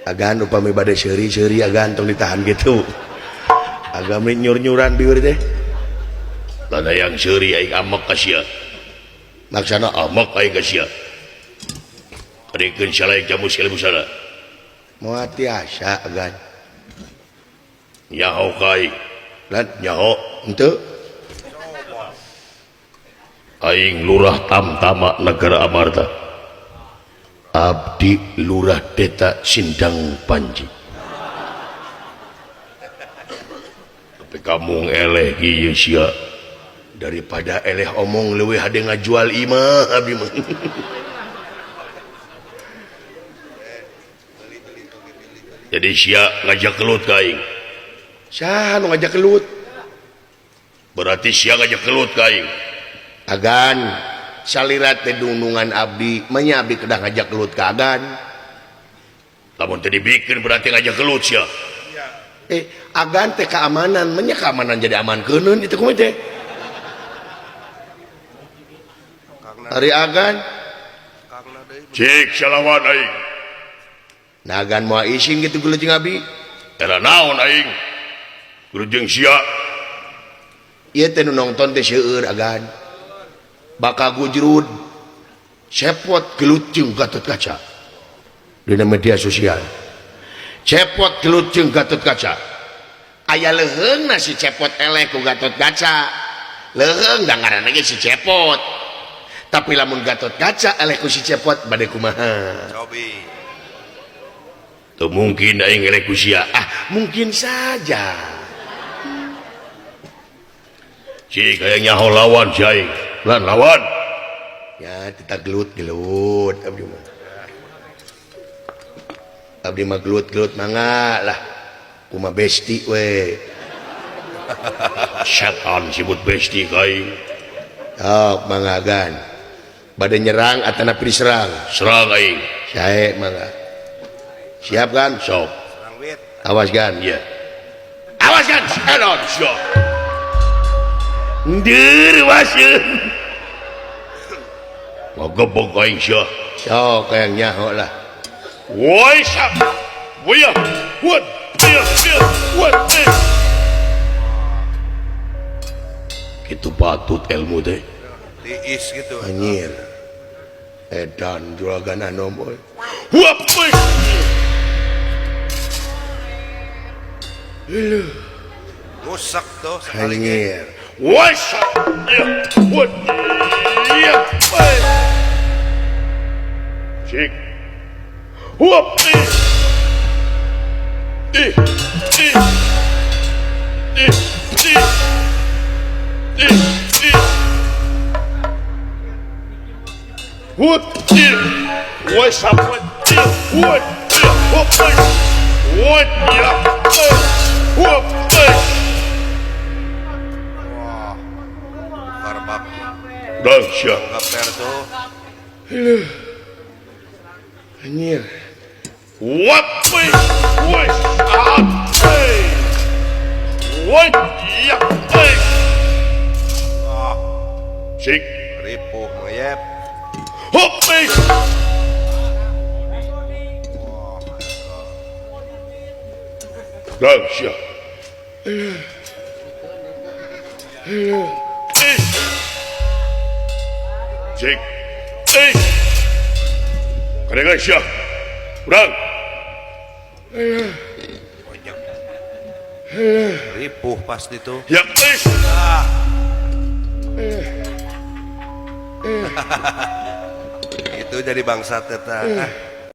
Agan upami bade seuri-seuri agan tong ditahan gitu. Agam nyur-nyuran biwir teh. Lada yang seuri aing amek ka sia. Maksana Amek aing ka sia. Kadikeun salai jamu sekali busana. Moal tiasa agan. Nyaho ka aing. Lan Nyaho henteu. Aing Lurah Tamtama Negara Amarta. Abdi Lurah Deta Sindang Panji. Tapi kamu eleh ieu sia. Daripada eleh omong leuwih hade ngajual imah abdi mah. Jadi sia ngajak gelut ka aing. Saha nu ngajak gelut? Berarti sia ngajak gelut ka aing. Agan salirat teh dunungan abdi, manya abdi kedah ngajak gelut ka agan. Lamun teu dibikeun berarti ngajak gelut sia. Agan teh keamanan, manya keamanan jadi aman keuneun itu kumaha teh? Ari agan cik salawan aing. Nah agan moal isin kitu gelut jeung abdi. Era naon aing? Gelut jeung sia. Ieu teh nu nongton teh seueur agan. Bakal gujrud cepot gelut jeung Gatot Kaca dina media sosial. Cepot gelut jeung Gatot Kaca. Aya leuheungna si cepot eleh ku Gatot Kaca. Leuheung da ngaranna ge si cepot. Tapi lamun Gatot Kaca eleh ku si cepot bade kumaha? Cobi. Teu mungkin aing eleh ku sia. Ah, mungkin saja. Cik hayang nyaho lawan si aing. Lan lawan. Ya, kita gelut-gelut abdi mah. Abdi mah gelut-gelut mangga lah. Kumaha besti we. Setan sibut besti ka aing. Sok mangga gan. Bade nyerang atanapi diserang? Serang aing. Sae mangga. Siap kan? Sok. Serang wit. Awas gan. Iya. Awas gan. Setan sia. Ndir waseun. Ngagebeg aing sia. Sok hayang nyaho lah. Woi sap. Woi ya. Woi. Iya, iya. Woi. Kitu patut ilmu teh. Tiis gitu. Anjir. Edan juragan anom euy. Huap euy. Leuh. Rusak tuh sekali. Anjir. Woi sap. Iya. Woi. Iya. Woi. Cik. Huap. Ih. Ih. Ih. Ih. Ih. Ih. Ih. Huap. Ih. Woi sap. Ih. Woi. Ih. Huap. Woi. Iya. Huap. Wah. Karbab. Dahsyat. Ngaper tuh. Aduh. Anjir. What? Woi. Woi. Ah. Woi. Ya. Woi. Ah. Cik. Ripuh ngeyep. Hop. Woi. Dahsyat. Cik. Kadengan sia. Urang. Banyak. Ripuh pasti tuh. Ya. Ah. Itu jadi bangsa teta.